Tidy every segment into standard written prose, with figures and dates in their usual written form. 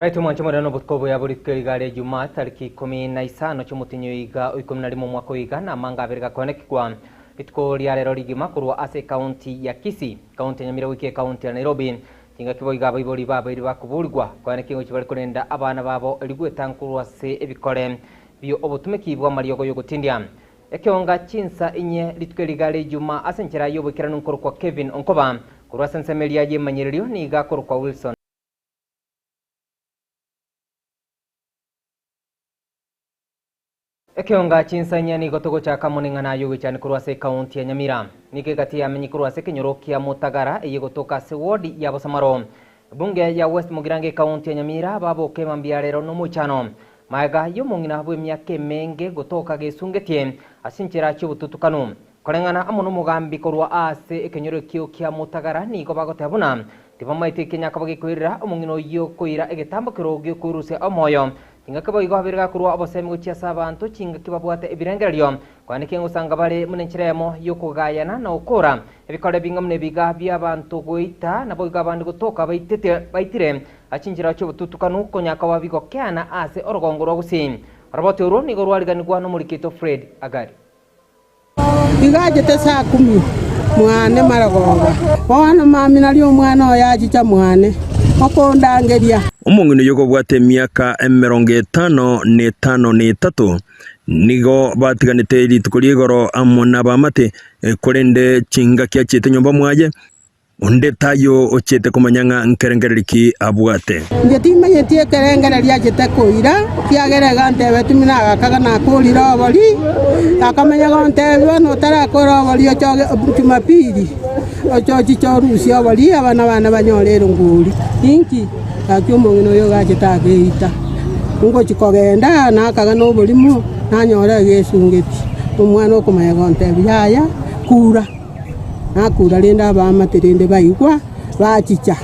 Right mwanche morero nobotuko obuya bore rituko iga ria Ijumaa tariki ikomi na isano chi'omotinyi oiga o ikomi na rimo omwaka oiga na amanga abere gakoenekigwa rituko ria rero rigima korwa ase ekaunti ya Kisii, ekaunti ya Nyamira goika ekaunti ya Nairobi. Chingaki boigo abaibori babeire bakoborigwa koenekia ngochia bare korenda abana babo erio gwetankorwa ase ebikore bio obotumeki bw'amariogo y'ogotindia. Ekeonga chinsa inye rituko eri iga ria Ijumaa ase enchera y'oboikeranu nkorokwa Kevin Onkoba korwa ase ensemo eria y'emanyererio nigo akorokwa Wilson. Ekeonga chinsa inye nigo togochaka amo neng'ana y'ogoichani korwa ase ekaunti ya Nyamira. Nigo egati yamenyi korwa ase ekenyoro kia Mutagara eye egotoka ase ward ya Bosamaro. Ebunge ya West Mugirango ekaunti ya Nyamira baboka emambia rero nomoichano. Magega y'omong'ina bw'emiaka emenge gotoka gesungetie ase enchera chi'obotutukanu. Koreng'ana amo nomogambi korwa aase ekenyoro ekio kia Mutagara nigo bagoteba buna tibamaete ekenyakaba gekoirera omong'ina oyio koira egetambo kero giokoirusia omoyo. Chingaki boigo abere gakorwa obosemi gochia ase abanto chingaki babwate ebirengererio koaneka engosanga bare buna enchera eyemo yokogayana na gokora ebikore ebinga buna ebiga biabanto goita naboigo abande gotoka baitete baitire ase chinchera chiobotutukanu konya koba bigokeana ase orogongo rwa Gusii. Oroboti orwo nigo rwariganigwa nomorikito Fred Agari. Igo achete saa kumi mwane marogoba. Bono mambia nario omwana oye achicha mwane okondangeria. Omong'ina oyio okobwata emiaka emerongo etano na etano na etato, nigo batiganete rituko ria igoro amo nabaamate, korende chingaki achiete nyomba mwaye, Onde taiyo ochiete komanya ng'a nkerengererio ki abwate. Inche timanyeti ekerengererio achete koira, ekiagera iga antebetie buna agakaga nakorire obori, akamanya gontebia bono otarakora obori ochoge Jumapili, oche ochiche orusie obori abana bane banyore erongori. Inki? Gaki omong'ina oyo iga achete ageita, ngochia kogenda nakaga na oborimo, nanyora egesungeti, omwana okomanya gontebia yaya, kura. Nakura rende abaamate rende baigwa, bachicha.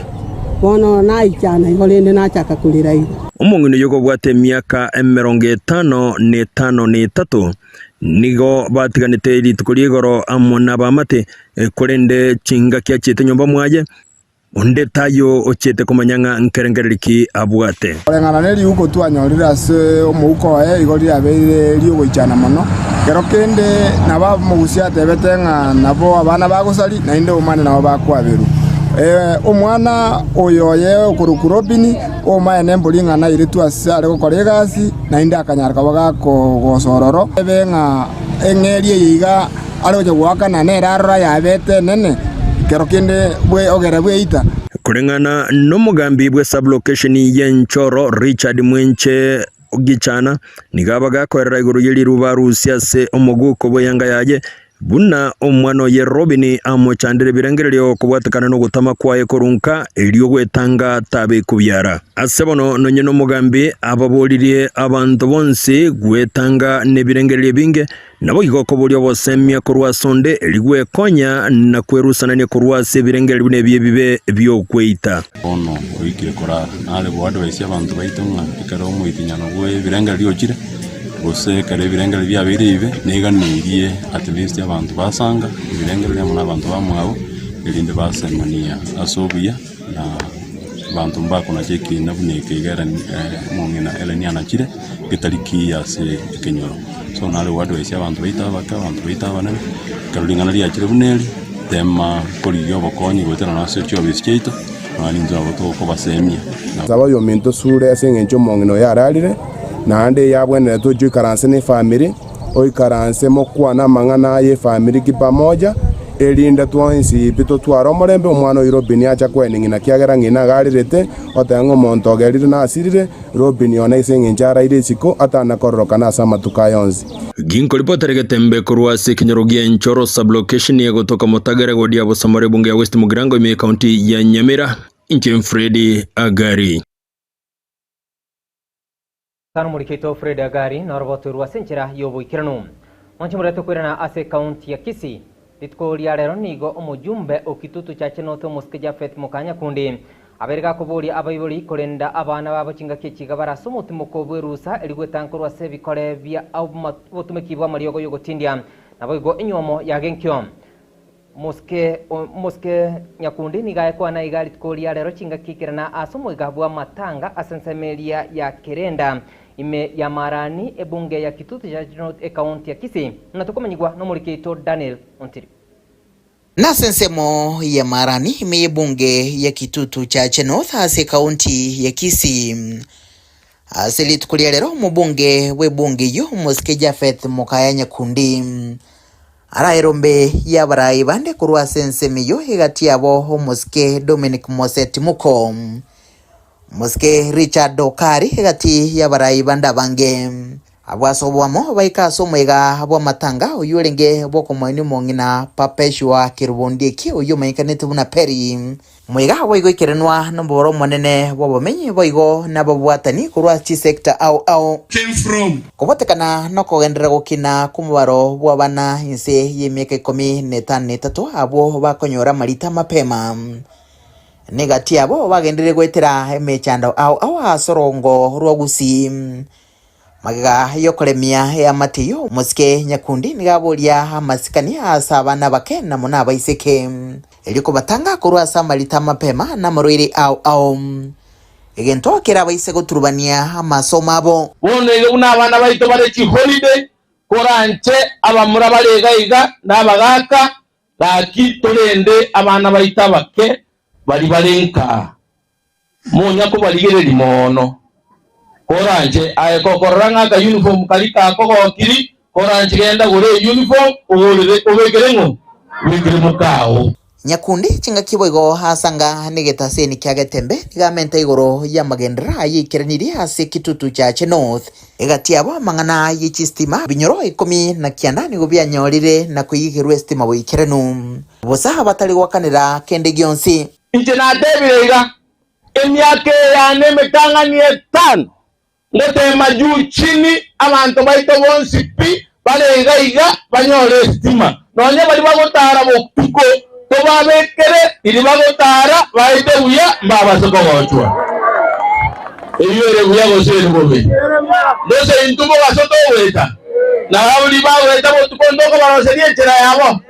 Bono naichana igo rende nachaka korera igo. Omong'ina oyio okobwata emiaka emerongo etano na etano na etato, nigo batiganete rituko ria igoro amo nabaamate, korende chingaki achiete nyomba mwaye, Onde taiyo ochiete komanya ng'a nkerengererio ki abwate. Koreng'ana neriuko twanyorire ase omouko oye igo riabeire ri'ogoichana mono. Kero kende nabo omogusia atebete ng'a nabo abana bagosari, naende omwane nabo bakwaberwa. Omwana oyo oye okorokwa Robini, omaye nembori ng'a nairetwe ase are gokora egasi, naende akanyara koba gakogosa ororo, ebe ng'a eng'eria eye iga Are gocha goakana nere arore ayabete enene, kero kende ogere bweita. Koreng'ana nomogambi bwe sub-location y'Enchoro Richard Mwenche Gichana nigo abaga akoerera igoro ye riruba arusie ase omoguko bw'eyanga yaye buna omwana oye Robin amochandire ebirengererio kobwatekana nogotama kwaye korunka erio gwetanga tabe kobiara. Ase bono nonye nomogambi ababoririe abanto bonsi gwetanga nebirengererio ebinge Naboigo okoboria obosemia korwa ase onde, erio gwekonya na kwerusanania korwa ase ebirengererio buna ebi ebibe bi'okweita. Bono oikire korara, nare goadvise abanto baito ng'a ekero omoitinyano bw'ebirengererio ochire, gose ekero ebirengererio biabeire ebibe, neganeirie at least abanto basanga ebirengererio amo na abanto bamwabo, erinde basemania ase obuya na abanto mbakonacha ekiina buna eke iga Ellen omong'ina Ellen anachire, getari kiya ase ekenyoro. So nare goadvise abanto baito abake, abanto baito abanene, ekero ring'ana riachire buna eri, tema korigia obokonyi goetera nonye ase chiofisi chiaito, nonya intwe nabo tokobasemia. Saba oyominto sure ase engencho omong'ina oyo ararire, naende yabwenerete oche oikaranse nefamiri, oikaranse mokwane amang'ana aye efamiri ki pamoja, erinde twensi pi totware omorembe, omwana oyio Robini acha koenia ng'ina kiagera ng'ina iga arerete, oteba ng'a omonto ogerire nasirire, Robini one ase engencho araire isiko, atana kororokana ase amatuko aye onsi. Ginkoripotera egetembe korwa ase ekenyoro gia Enchoro sub-location egotoka Motagere ward ya Bosamora ebunge ya West Mugirango ime ekaunti ya Nyamira. Inche Fred Agari. Sana omoriki oito Fred Agari noroboto ase enchera y'oboikeranu. Mwanche morete koirana ase ekaunti ya Kisii. Rituko ria rero nigo omojumbe o Kitutu Chache North omosike Japheth Mukanyakundi abeire gakoboria abaibori korenda abana babo chingaki echi iga bare ase omotimoko bw'erusa erio gwetankorwa ase ebikore bia obotumeki bw'amariogo y'ogotindia naboigo enywomo ya genkio. Mosike Mosike Nyakundi nigo aekwana iga rituko ria rero chingaki ekerana ase omoiga bw'amatanga ase ensemo eria ya Kerenda ime ya Marani ebunge ya Kitutu Chache North ecounty ya Kisii buna tokomanyigwa nomoriki oito Daniel Ontiri. Nase ensemo ya Marani ime y'ebunge ya Kitutu Chache North ase ecounty ya Kisii. Ase rituko ria rero omobunge bw'ebunge eyio Omosike Japheth Mokaya Nyakundi Araerombe y'abarai bande korwa ase ensemo eyio egati yabo omosike Dominic Mose Timuko, omosike Richard Okari egati y'abarai bande abange. Abwo ase oboamo baika ase omoyega bw'amatanga oyio orenge bw'okomoenia omong'ina Perpetua Kerubo Ondieki oyio omanyekanete buna Perry. Moiga boigo ikerenwa nomobaro omonene bw'obomenyi boigo nababwatani korwa chisector ao ao. Came from. Kobotekana nokogenderera gokina kw'omobaro bw'abana inse y'emiaka ikomi na etano na etato abwo bakonyora amarita mapema. Negati yabo bagenderire goetera emechando ao ao ase orongo rwa Gusii. Magega y'okoremia eamate eyio, omosike nyakundi nigo aboria amasikani ase abana abake na mono abaiseke, erio kobatanga korwa ase amarita amapema na amarwaire ao ao, egento kerabaise goturubania amasomo abo. Bono iga buna abana baito bare chiholiday, koranche abamura bare iga iga na abagaaka, gaki torende abana baito abake baria bare nkaa. Monya kobarigereria mono. Koranche aye kokorora ng'a aka uniform karia kakogokiri, koranche genda gora euniform ogorere obekere ng'o? Obekere mokao. Nyakundi chingaki boigo asanga negetaseni kia Getembe nigo amente igoro y'amagenderero aye aikeranirie ase Kitutu Chache North. Egati yabo amang'ana ye chistima binyoro ikomi na kianda nigo bianyorire na koigerwa estima boikeranu. Bosa batari goakanera kende gionsi. Inche natebire iga, Emiaka eye yane emetang'ani etano, ngoteema juu chini abanto baito bonsi pi bare iga iga banyore esitima, nonya baria bagotara botuko tobabekere riria bagotara baete buya mbabase kogochwa. Eyio ere buya gose ere bobe? Gose intwe mobaso togoeta, na baria bagoeta botuko ntokobaroseria enchera yabo?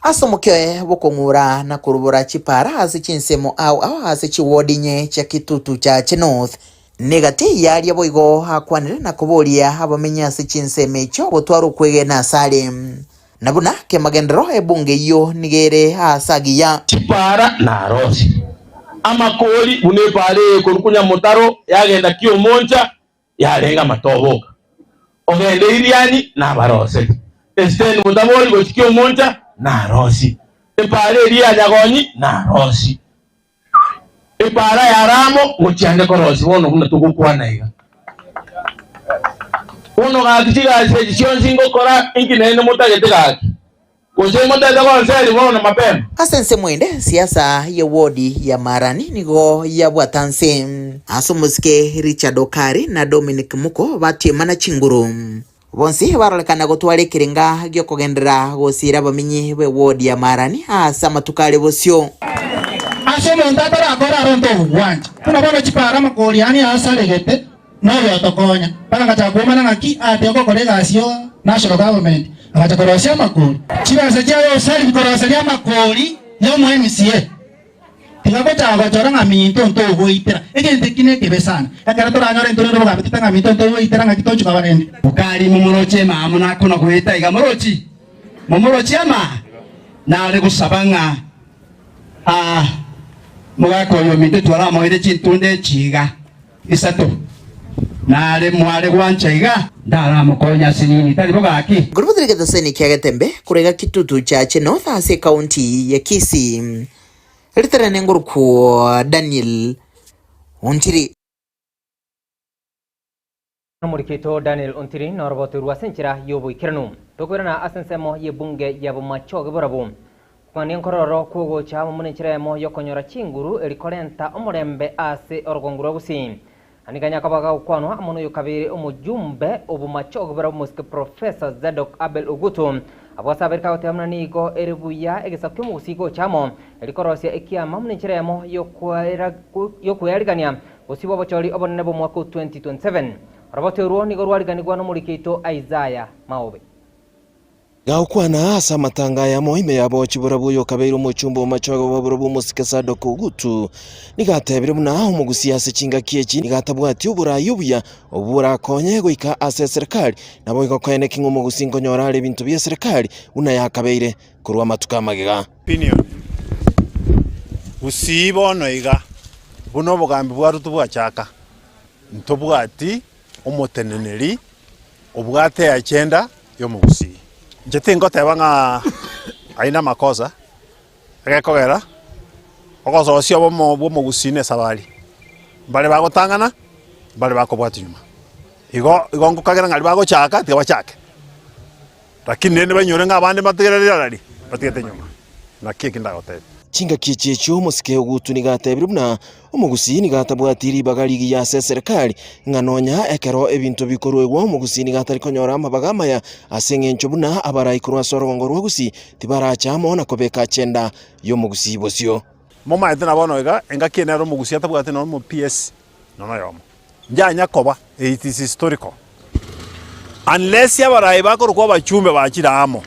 Ase omokia bw'okong'ura na korubora chipara ase chinsemo ao ao ase chiward inye chia Kitutu Chache North, negati y'aria boigo akwanire na koboria abamenyi ase chinsemo echio gotwara okwegena asare, na buna kemagenderero ebunge eyio nigo ere aase agiya. Chipara narosie amakori buna epara eye korwa Nyamotaro yagenda Kiomoncha yarenge amatoboka. Ogende Irianyi nabaroseri, Esiteni motabori gochikia omoncha narosie, epaara eria ya Nyagonyi narosie, epaara ya Ramo ngochia korosia bono buna togokwana iga. Bono gaki chigasi echi chionsi ngokora inki naende motagete gaki? Gose motete gonseria bono mapema? Ase ensemo ende, siasa ye ward ya Marani nigo yabwata nse. Ase omosike Richard Okari na Dominic Muko batiemana chinguru. Bonsi barorekana gotwara ekerenga giokogenderera gosiira abamenyi be ward ya Marani ase amatuko are bosio. Ase omonto atarakore aronte obogwancha, buna bono chipara amakori aane asaregete, Noyotokonya. Mpaka ngachaka komana ng'aki ate ogokora egasi yo national government agacha korosia amakori. Chibesa chiaye osari koroseria amakori ya omo MCA. Tiga gochaka gochora ng'a minto ntogoitera. Egento eki nekebe sana. Ekero toranyore intwe rende obogambi tete ng'a minto ntogoitera ng'aki tochi koba rende. Mokari momoroche emaa muna akona goeta iga morochi? Momoroche amaa? Nare gosaba ng'a aa mogaka oyo ominto twaramoire chintunda echi iga. Isato, nare mware gwancha iga? Ndaramokonye ase nini, tari bo gaki? Nkorobotire egetaseni kia Getembe korwa Kitutu Chache North ase ekaunti ya Kisii. Ritarane ngorokwo Daniel Ontiri. Omorikito Daniel Ontiri noroboterwe ase enchera y'oboikeranu. Tokoirana ase ensemo y'ebunge ya Bomachoge Borabu. Kogania nkororo kw'ogocha amo buna enchera eyemo y'okonyora chinguru eri korenta omorembe ase orogongo rwa Gusii. Aniga nyakoba gagokwanwa amo noyo kabere omojumbe obomachoge Borabu Omosike Professor Zadok Abel Ogutu. Abwo ase abere kagoteba buna nigo ere buya egesaku ki'omogusii gocha amo eri korosia ekiama buna enchera eyemo y'okwearigania Bosio bw'obochori obonene bw'omwaka o 2027. Orobote orwo nigo rwariganigwa nomoriki oito Isaiah Maobe. Gagokwana ase amatanga ayamo ime yabo chiborabwo oyokabeire omochumba omochoge bw'aborobwo omosike Sadok Ogutu, nigo atebire buna omogusia ase chingaki echi nigo atabwati oborai obuya obwo borakonye goika ase eserekari, naboigo koeneki ng'a omogusi nkonyora are ebinto bi'eserekari buna yakabeire korwa amatuko amagega. Opinion. Gusii bono iga, buna obogambi bwa Ruto bwachaka, ntobwati omoteneneri obwate eagenda y'omogusii. Inche tingoteba ng'a aye namakosa, egekogera ogososia obomo bwa omogusii na esabari, mbare bagotang'ana, mbare bakobwatia nyuma. Igo igo ngokagera ng'a aria bagochaka tiga bachake, lakini rende bainyore ng'a abande mbatigereri arari, batigete nyuma. Naki eki ndagotebie. Chingaki echi echio omosike Ogutu nigo atebire buna omogusii nigo atabwati ribaga rigiya ase eserekari, ng'a nonya ekero ebinto bikoruegwa omogusii nigo atari konyora amabaga amaya ase eng'encho buna abarai korwa ase orogongo rwa Gusii tibaracha amo na kobeka agenda y'omogusii bosio. Momaete na bono iga, engaki eye nere omogusii atabwati nonya omo PS nonya oyomo. Njanya koba, it is historical. Unless abarai bakorokwa abachumbe bachire amo,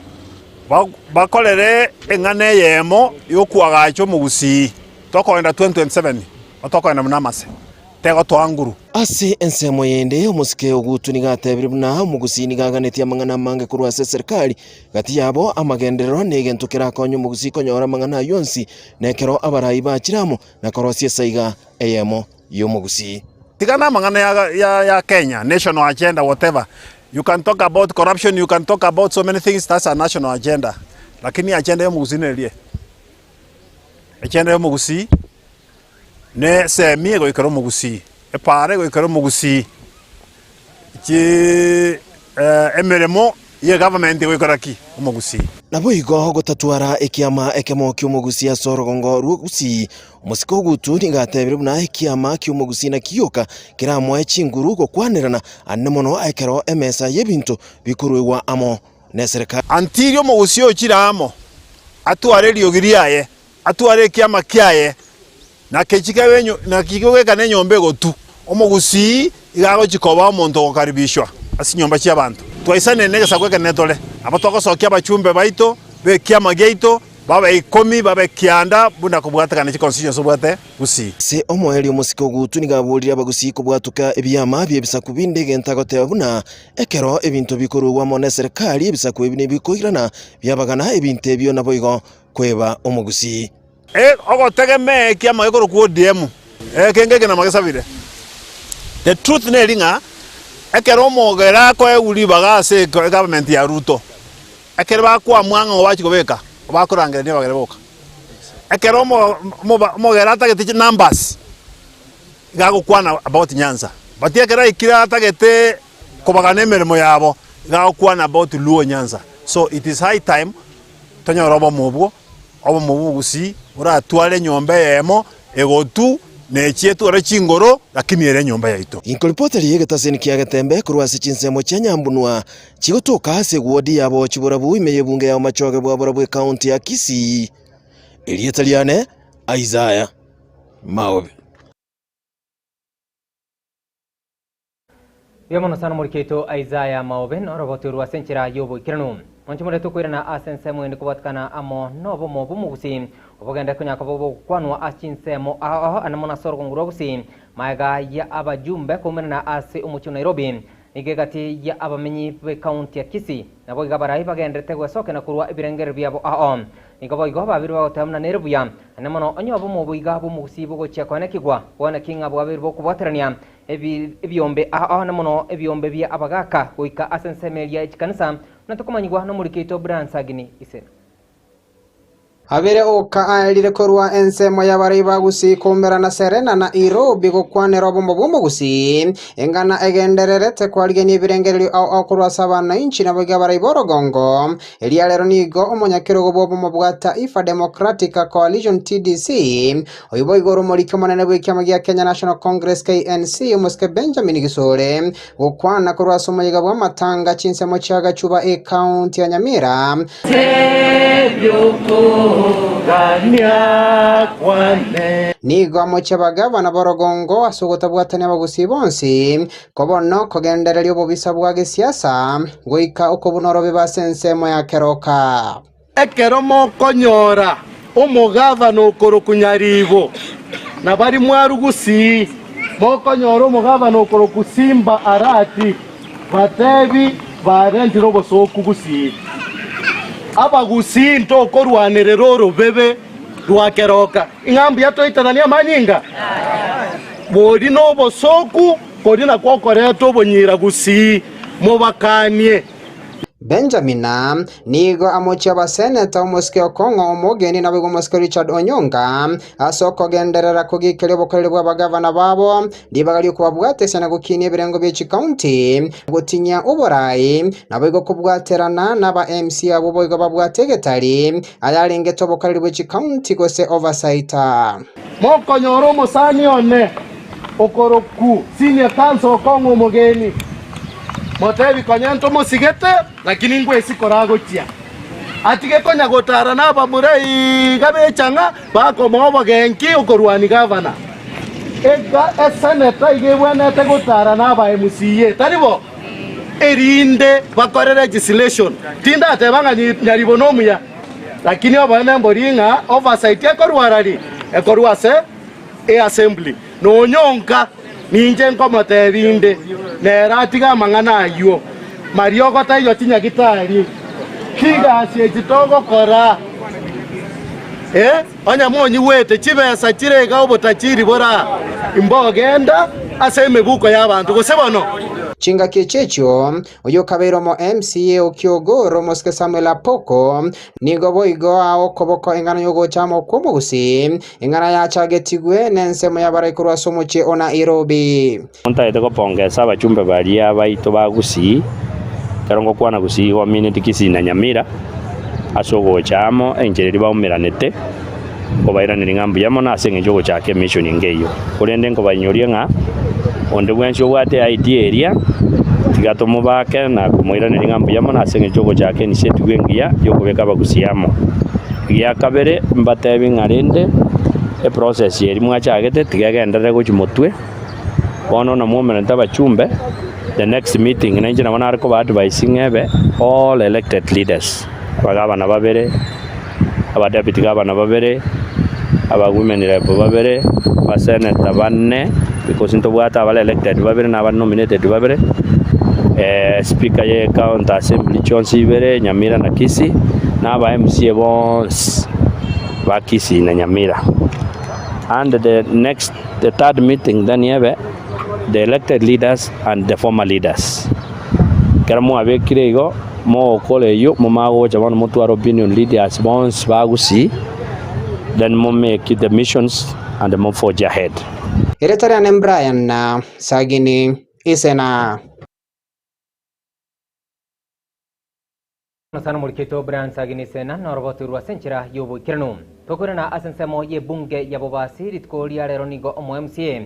bakorere eng'ana eyemo yokoagacha omogusii, tokoenda 2027, otokoenda buna amase, tegotoa nguru. Ase ensemo yende, omosike Ogutu nigo atebire buna omogusii nigo aganetie amang'ana amange korwa ase eserikari, gati yabo amagenderero na egento kerakonye omogusii konyora amang'ana ayio onsi, na ekero abarai bachire amo na korosia esaiga eyemo. y'omogusii. Tiga namang'ana ya, ya, ya Kenya, national agenda, whatever. You can talk about corruption, you can talk about so many things, that's a national agenda. Lakini agenda y'omogusii nerie. Agenda y'omogusii ne esemi egoikera omogusii, epaara egoikera omogusii, chi emeremo ye government egoikera ki? Omogusii. Naboigo gotatwara ekiama ekemo ki'omogusii ase orogongo rw'ogusii, Omosike ogutu nigo atebire buna ekiama ki'omogusii nakio gioka keramoe chinguru gokwanerana ande mono ekero emesa y'ebinto bikoruegwa amo neserekari. Antiiri omogusii ochire amo, atware eriogi riaye, atware ekiama kiaye, na kegeka nenyomba egotu. Omogusii iga agochia koba omonto ogokaribishwa ase chinyomba chi'abanto. Twaisanire negesaku ekenene tore, nabo togosokia abachumbe baito b'ekiama giaito, babe ikomi, babe kianda, buna kobwatekana chiconstituency obwate Gusii. Ase omoerio omosike ogutu nigo aborire abagusii kobwatuka ebiama bi'ebisaku binde egento agoteba buna ekero ebinto bikoruegwa amo neserikari ebisaku ebi nibikoirana biabagana ebinto ebio naboigo kweba omogusii. Ogotegemea ekiama gekorokwa ODM, ekenge eke namagesabire. The truth neri ng'a ekero omogere akoegwa ribaga ase egovernment ya Ruto, ekero bakoamua ng'a bachia kobeka, bakorangereria abagere boka. Ekero omogere atagete chinumbers, iga agokwana about Nyanza. But ekero aikire atagete kobagana emeremo yabo, iga agokwana about Luo Nyanza. So it is high time tonyore obomo obwo. Obomo bw'obogusii boratware enyomba eyemo egotu na echio etware chingoro, lakini ere enyomba yaito. Inkoripoteri y'egetaseni kia Getembe korwa ase chinsemo chia Nyambunwa chigotoka ase ewodi ya Bochi Borabu ime y'ebunge ya Omachoge bwa Borabu ekaunti ya Kisii. Erieta riane Isaiah Maobe. Mbuya mono sana omoriki oito Isaiah Maobe norobote orwo ase enchera y'oboikeranu. Mwanche more tokoirana ase ensemo ende kobwatikana amo nobomo bw'omogusii obogende konya koba bogokwanwa ase chinsemo ao ao ande mono ase orogongo rwa Gusii maega ya abajumbe koumerana ase omochie o Nairobi nigo egati ya abamenyi b'ecounty ya Kisii naboigo abarai bagenderete gwesokena korwa ebirengererio biabo ao. Nigo boigo babeirwe bagoteba buna nere buya ande mono onye obomo oboiga bw'omogusii bogochia koenekigwa bono ki ng'a bwabeirwe bokobwaterania Ebiombe ao na mono ebiombe bia abagaaka goika ase ensemo eria ye chikanisa, buna tokomanyigwa nomoriki oito Brian Sagini Isena. Abere oka aerire korwa ensemo y'abarai ba Gusii koumerana Serena na Nairobi gokwanera obomo bw'omogusii, eng'ana egendererete kwarigania ebirengererio ao ao korwa ase abanainchi naboigo abarai b'orogongo. Eria rero nigo omonyakerogo bw'obomo bwa Taifa Democratic Coalition, TDC, Oyio boigo ore omoriki omonene bw'ekiama gia Kenya National Congress, KNC, omosike Benjamin Gisore, gokwana korwa ase omoyega bw'amatanga chinsemo chia Gachuba ekaunti ya Nyamira. Okogania kwane. Nigo amochie abagavana b'orogongo ase ogotabwatania abagusii bonsi, ko bono kogendereria obobisa bwa gesiasa goika okobuna orobebe ase ensemo ya keroka. Ekero mokonyora omogavana okorokwa Nyaribo, na baria mwarugusii, mokonyora omogavana okorokwa Simba Arati, batebi barentire obosooku gusii. Abagusii ntokorwanerera orobebe rwa keroka, ing'a mbuya toitananie amanyinga? Boria nobosooku, koria nakwo okoreta obonyira gusii, mobakanie. Benjamina nigo amochie abaseneta omosike Okong'o Omogeni naboigo omosike Richard Onyonka ase okogenderera kogiikeria obokoreri bw'abagavana babo ribaga ri'okobabwatesia na gokinia ebirengo bie chikaunti, gotinyia oborai, naboigo kobwaterana naba MC abwo boigo babwate egetari ayarengete obokoreri bwe chikaunti gose oversight. Mokonyora omosani one okorokwu Senior Counsel Okong'o Omogeni, motebi konya ntomosigete, lakini ngwesi koragochia. Atige konya gotara nabamura iga b'echang'a bakomoa obogenki okorwania gavana. Ega eseneta iga ebwenerete gotara naba MCA, tari bo? Erinde bakore legislation. Tindateba ng'a Nyaribo nomuya, lakini oboene mbori ng'a oversight ekorwa arari? Ekorwa ase eassembly. Nonyonka ninche nkomotebia inde, nere atige amang'ana ayio. Mariogo taiyo chinyagitari, chigasi echi togokora. Eh, onye monyigwete chibesa chire iga obotachiri bora, imbogenda ase emebuko y'abanto, gose bono? Chingaki echi echio, oyokabeire omo MCA o Kiogoro, omosike Samuel Apoko, nigo boigo aa okoboko eng'ana y'ogocha amo kw'omogusii, Eng'ana yachagetigwe nensemo y'abarai korwa ase omochie o Nairobi. Ntagete gopongesa abachumbe baria baito ba Gusii, ekero ngokwana Gusii igo mineti Kisii na Nyamira, ase ogocha amo enchera eria baumeranete, nkobairaneria ng'a mbuya mono ase eng'encho y'ogochaka emission enga eyio. Korende nkobainyoria ng'a onde bwensi obwate idea eria, tiga tomobake na komoiraneria ng'a mbuya mono ase eng'encho y'ogochaka initiative engiya y'okobeka abagusii amo. Egia kabere, mbatebi ng'a rende eprocess eria mwachagete tiga egenderere gochia motwe, bono namwomerete abachumbe, the next meeting nainche nabo nare koba advise ng'a ebe all elected leaders, abagavana babere, abadeputy governor babere, aba women rep babere, abasenator bane, because ntobwate abare elected babere na abare nominated babere, speaker ye county assembly chionsi ibere, Nyamira na Kisii, na aba MCA bonsi ba Kisii na Nyamira. And the next the third meeting then ebe the elected leaders and the former leaders. Ekero mwabekire igo, mogokora eyio, momanye gocha bono motware opinion leaders bonsi ba Gusii, then mo make the missions and mo forge ahead. Erieta riane Brian na Sagini Isena. Sana omorikito Brian Sagini Sena norobotirwe ase enchera y'oboikeranu. Tokoirana ase ensemo y'ebunge ya Bobasi rituko ria rero nigo omo MCA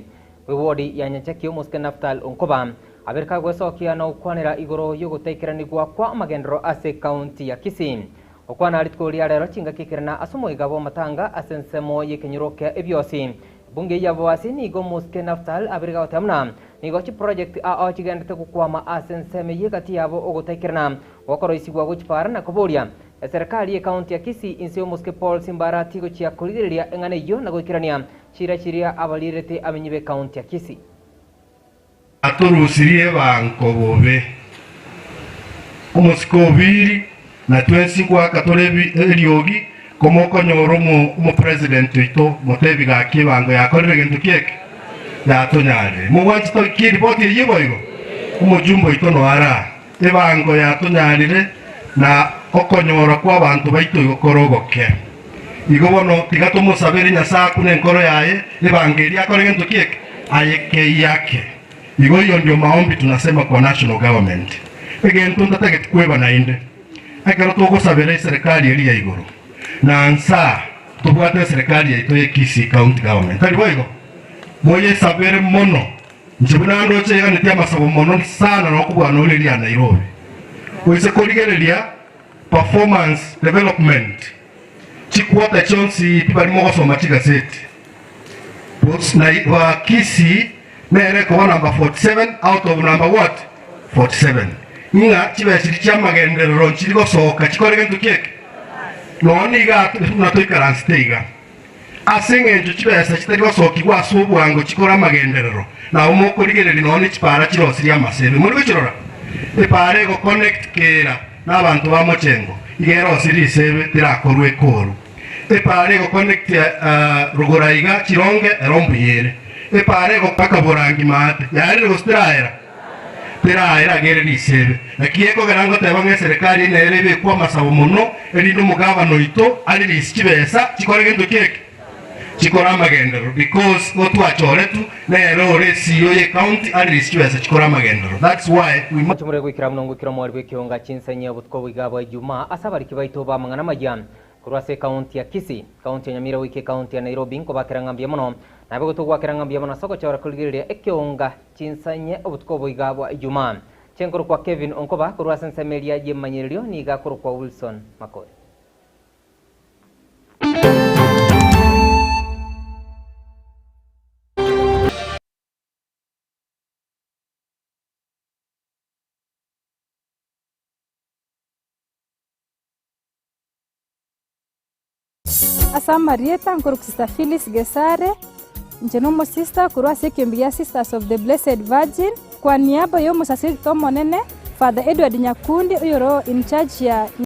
bw'ewodi ya Nyanchaki omosike Naphtal Onkoba abere kagwesokia na gokwanera igoro y'ogotaikeranigwa kwa amagenderero ase ekaunti ya Kisii. Gokwana rituko ria rero chingaki ekerana ase omoiga bw'amatanga ase ensemo y'ekenyoro kia Ebiosi Bunge ya Bobasi nigo omosike Naphtal abere gagoteba buna nigo chiproject ao chigenderete gokwama ase ensemo eye egati yabo ogotaikerana Gokoroisigwa gwe chipara na koboria eserekari y'ecounty ya Kisii inse y'omosike Paul Simbarati gochia korigereria eng'ana eyio na goikerania chiira chiria abarirete amenyi b'ecounty ya Kisii. Atorusirie ebango bobe. Omosike obiri, na twensi ngoaka tore eriogi, komokonyora omopresident oito motebi gaki ebango yakorire gento ki eke? Yatonyarire. Mogwanchete oikie eripoti eyio boigo? Omojumbe oito noyo are aa. Ebango yatonyarire, na okonyora kw'abanto baito igo kore ogoke. Igo bono tiga tomosabere Nyasae akune enkoro yaye, ebango eria akore gento ki eke? Ayekeiake. Igo hiyo ndio maombi tunasema kwa national government. Egento ntatageti kweba naende, ekero togosabera eserekari eria ya igoro, na nsaa tobwate eserekari yaito ye Kisii County Government, tari boigo? Moyesabere mono. Inche buna ndoche eganetie amasabo mono sana nokobua nore eria Nairobi. Oise korigereria performance development. Chiquota chionsi tibari mogosoma chigaseti. Kisii nere ekoba number 47 out of number what? 47. Ng'a chibesa chiria chi'amagenderero nchiri gosoka chikore gento ki eke? Nonya niga buna toikaransete iga. Ase engencho chibesa chitari gosokigwa ase obwango chikore amagenderero, nabo mokorigereria nonya ne chipara chirosirie amasebe. Mori gochirora? Epara ego connect kera nabanto ba mochengo iga erosirie risebe terakorwa ekoru. Epara ego connect rogoro aiga chironge ero mbuya ere. Epara ego paka borangi maate yarire gose teraera? Teraera agere risebe. Naki gekogera ngoteba ng'a eserekari nere ebekwe amasabo mono, erinde omogabana oito arelease chibesa chikore gento ki eke? Chikore amagenderero because igo twachoretwe nere ore CEO ye county arelease chibesa chikore amagenderero. That's why we must. Chimure goikera buna ngoikera omwari bw'ekionga chinsa inye obotuko boiga bwa Ijumaa ase abariki baito b'amang'ana amaya Korwa ase ekaunti ya Kisii, ekaunti ya Nyamira goika ekaunti ya Nairobi nkobakera ng'a mbuya mono, nabe gotogwakera ng'a mbuya mono ase ogochora korigereria ekeonga chinsa inye obotuko oboiga bwa Ijumaa. Chenkorokwa Kevin Onkoba korwa ase ensemo eria y'emanyererio nigo akorokwa Wilson Makori. Ase amarieta nkorokwa Sister Phyllis Gesare, inche na omosista korwa ase ekeombe gia Sisters of the Blessed Virgin, kwa niaba ya omosaserdoti omonene Father Edward Nyakundi oyore in charge ya.